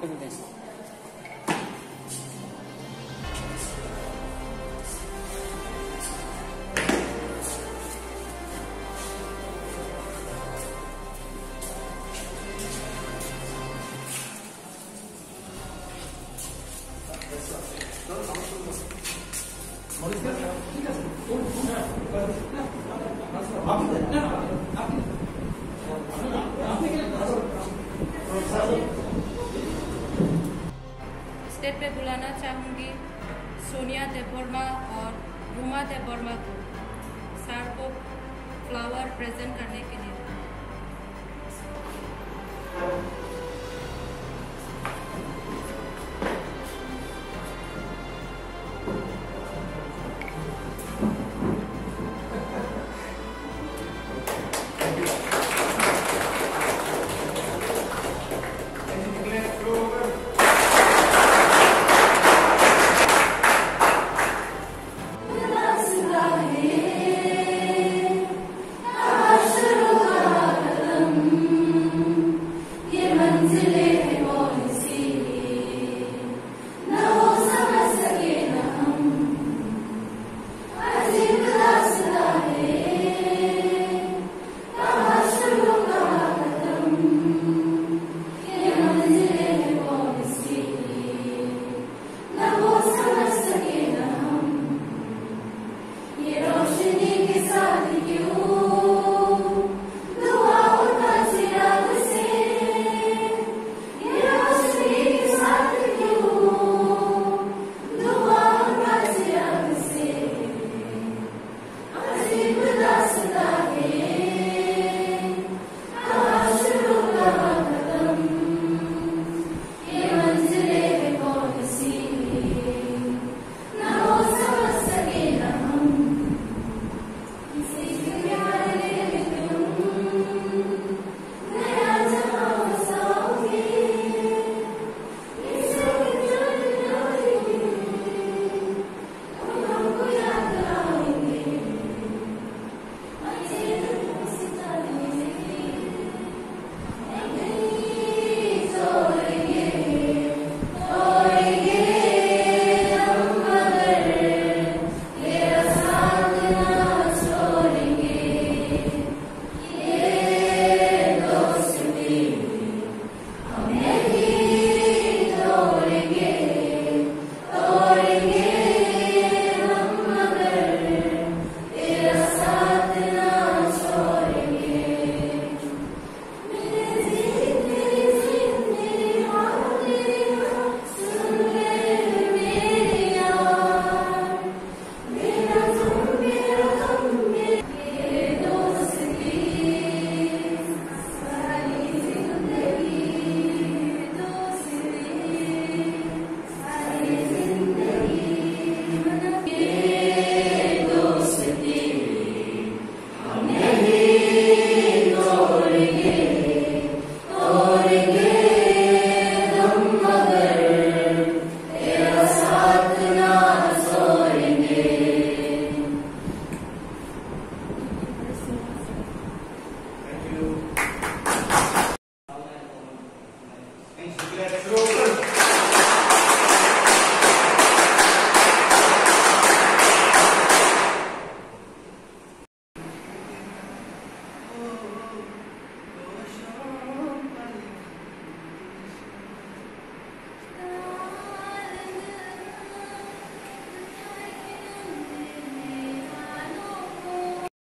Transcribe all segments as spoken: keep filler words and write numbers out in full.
स्टेज पे बुलाना चाहूंगी सोनिया देबवर्मा और रूमा देबवर्मा को, सर को फ्लावर प्रेजेंट करने के लिए।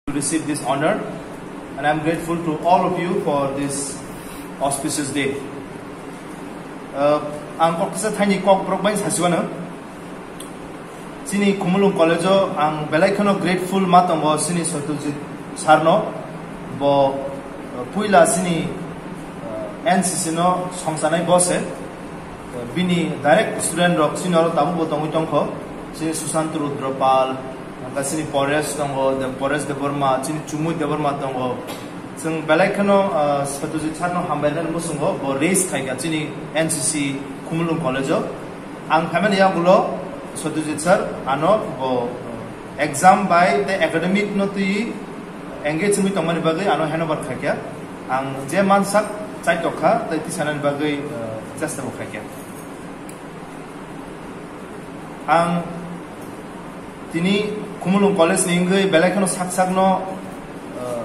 To receive this honor, and I am grateful to all of you for this auspicious day. Uh, ang kok kisa thaini kok borok bai sasiwano. Chini Khumulwng College o ang belai kheno grateful ma tongo chini Satyajit sir no. Bo, uh, puila chini, uh, N C C no songsanai bo se. Bini direct student rok chini oro tabuk bo tongwi tongkho. Chini Sushant Rudra Pal, hwnka chini Paresh tongo, De-, Paresh Debbarma, chini Chumui Debbarma tongo. Chwng belai kheno, ah, Satyajit sir no hambai nani muchungo, bo raise khaikha chini N C C Khumulwng College o. Ang phaimani yagulo Satyajit sir ano bo exam bai tei academic no twi engage wngwi tongmani bagwi ano handover khaikha. Ang je mansak chaitokha tei tisanani bagwi, ah, Chesta bo khaikha. Ang tini Khumulwng College ni wngwi belai kheno sak sakno, uh,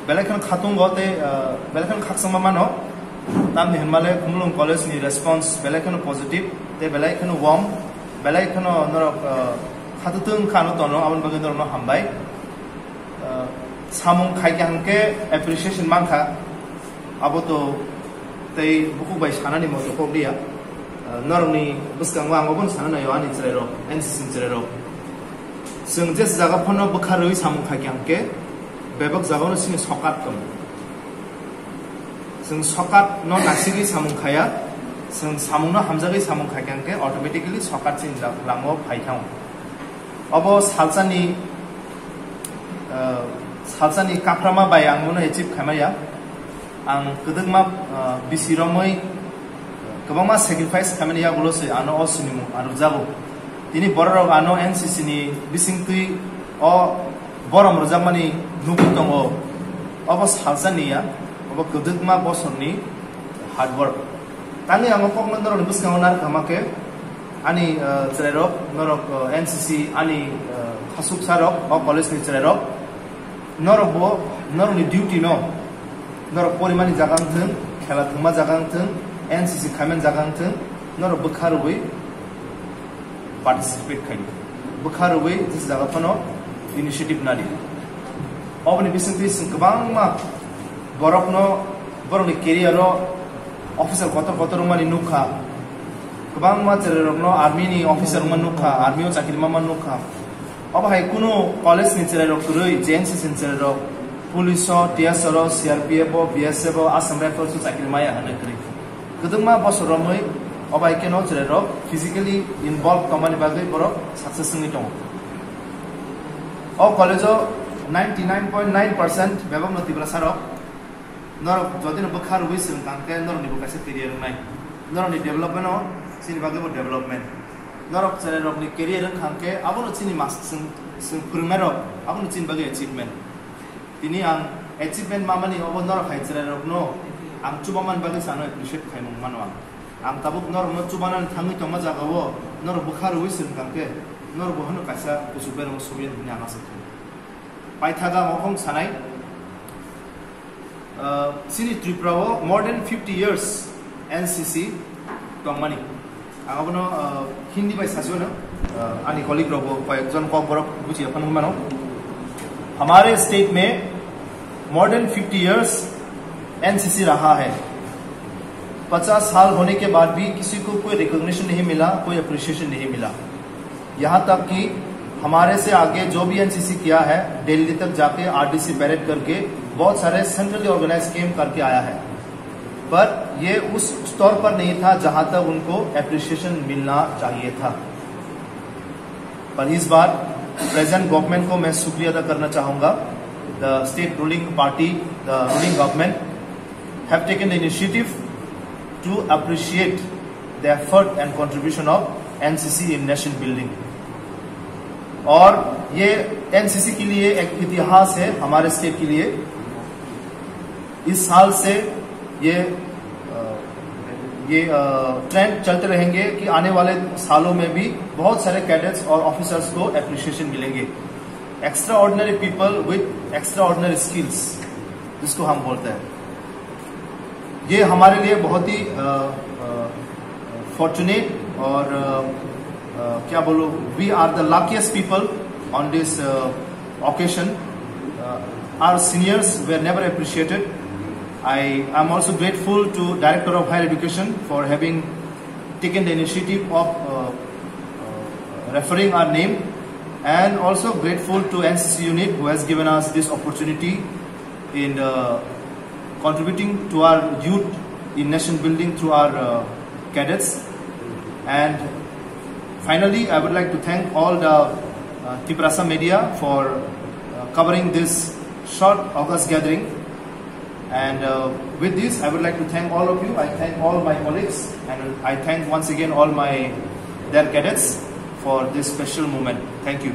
belai kheno khatungo tei, uh, belai kheno khakchangma mano. Tamni hwnmale Khumulwng College ni response belai kheno positive tei belai kheno warm, belai kheno norok, uh, khatutwng khano tono, aboni bagwi norokno hambai. Uh, samung khaikha hwnkhe appreciation mankha. Abo to tei bukhuk bai sanani moto kok liya. Ah, norokni bwskango ang obono sana naio ani chwrairok, N C C ni chwrairok. Chwng je jaga phano bwkha rwui samung khaikha hwnkhe bebak jagano chini sokat tongo. Chwng sokat no nasigwi samung khaya, chwng samungno hamjagwi samung khaikha hwnkhe automatically sokat chini ja-, lamao phai thango. Obo salsani, ah, salsani kaphrama bai ang bono achieve khaimaya. Ang kwdwkma, ah, bisi romwi kwbangma sacrifice khaimani yagulo se ano o sinimung ang rwjago. Tini bororok ano N C C ni bisingtwi o borom rwjakmani nugwi tongo. Obo salsani ya, obo kwdwkma bosorni hard work. Tangwi ang o kokno norokni bwskango narwkha ma khe, ani, ah, chwrairok, norok, ah, N C C ani, ah, khasuksarok, o college ni chwrairok, norok bo, norokni duty no, norok porimani jaga wng thung, khela thwngma jaga wng thung, N C C khaimani jaga wng thung, norok bwkha rwui participate khai, bwkha rwui jesa jaga phano initiative nadi. Oboni bisingtwi chwng kwbangma borokno, borokni career o officer kotor kotor wngmani nukha, kwbangma chwrairokno army ni officer wngmani nukha, army o chakri mama nukha. Obo hai kunu college ni chwrairok kwrwi, J N C C ni chwrairok, police o, T S R o, C R P F o, B S F o, Assam Rifles o chakri maya hwnwi kwrwi. Kwdwkma bosor romwi obo hai kheno chwrairok physically involved tongmani bagwi borok success wngwi tongo. O college o ninety nine point nine percent bebakno Tiprasarok. Norok jodi no bwkha rwui swrwng kha hwnkhe norokni bo kaisa career wngnai. Norokni development o chini bagwi bo development. Norok chwrairokni career wngkha hwnkhe abono chini mas-, chwng, chwng phwrwngnairok abono chini bagwi achievement. Tini ang achievement mamani obo norok hai chwrairokno ang chubamani bagwi sano appreciate khaimung mano ang. Ang tabuk norokno chubanani thangwi tongma jagao norok bwkha rwui swrwng kha hwnkhe norok bo hwnwi kaisa kuchuk beramo sogwi hwnwi ang asa khaio. Paithago ang okhong sanai, ah, chini Tripura o more than fifty years N C C tongmani. Ang abono, ah, Hindi bai sasi mano, ah, ani colleague rok bo koyekjon kokborok buji aphano mano. हमारे स्टेट में more than fifty years NCC रहा है। पचास साल होने के बाद भी किसी को कोई रिकॉग्निशन नहीं मिला, कोई अप्रिशिएशन नहीं मिला। यहाँ तक कि हमारे से आगे जो भी एनसीसी किया है, दिल्ली तक जाके आरडीसी परेड करके बहुत सारे सेंट्रली ऑर्गेनाइज कैंप करके आया है, पर ये उस स्तर पर नहीं था जहाँ तक उनको अप्रिशिएशन मिलना चाहिए था। पर इस बार प्रेजेंट गवर्नमेंट को मैं शुक्रिया अदा करना चाहूँगा। The state ruling party, the ruling government have taken the initiative to appreciate the effort and contribution of NCC in nation building। और ये एनसीसी के लिए एक इतिहास है हमारे स्टेट के लिए। इस साल से ये, अ, ये, अ, ट्रेंड चलते रहेंगे कि आने वाले सालों में भी बहुत सारे कैडेट्स और ऑफिसर्स को अप्रिशिएशन मिलेंगे। Extraordinary people with extraordinary skills, जिसको हम बोलते हैं, ये हमारे लिए बहुत ही, अ, अ, fortunate और, अ, अ, क्या बोलूँ, we are the luckiest people on this, uh, occasion. Uh, our seniors were never appreciated. I am also grateful to Director of Higher Education for having taken the initiative of, uh, uh, referring our name, and also grateful to NCC unit who has given us this opportunity in, uh, contributing to our youth in nation building through our, uh, cadets. And finally, I would like to thank all the, uh, Tiprasa media for, uh, covering this short August gathering. And, uh, with this, I would like to thank all of you. I thank all my colleagues, and I thank once again all my, their cadets for this special moment. Thank you.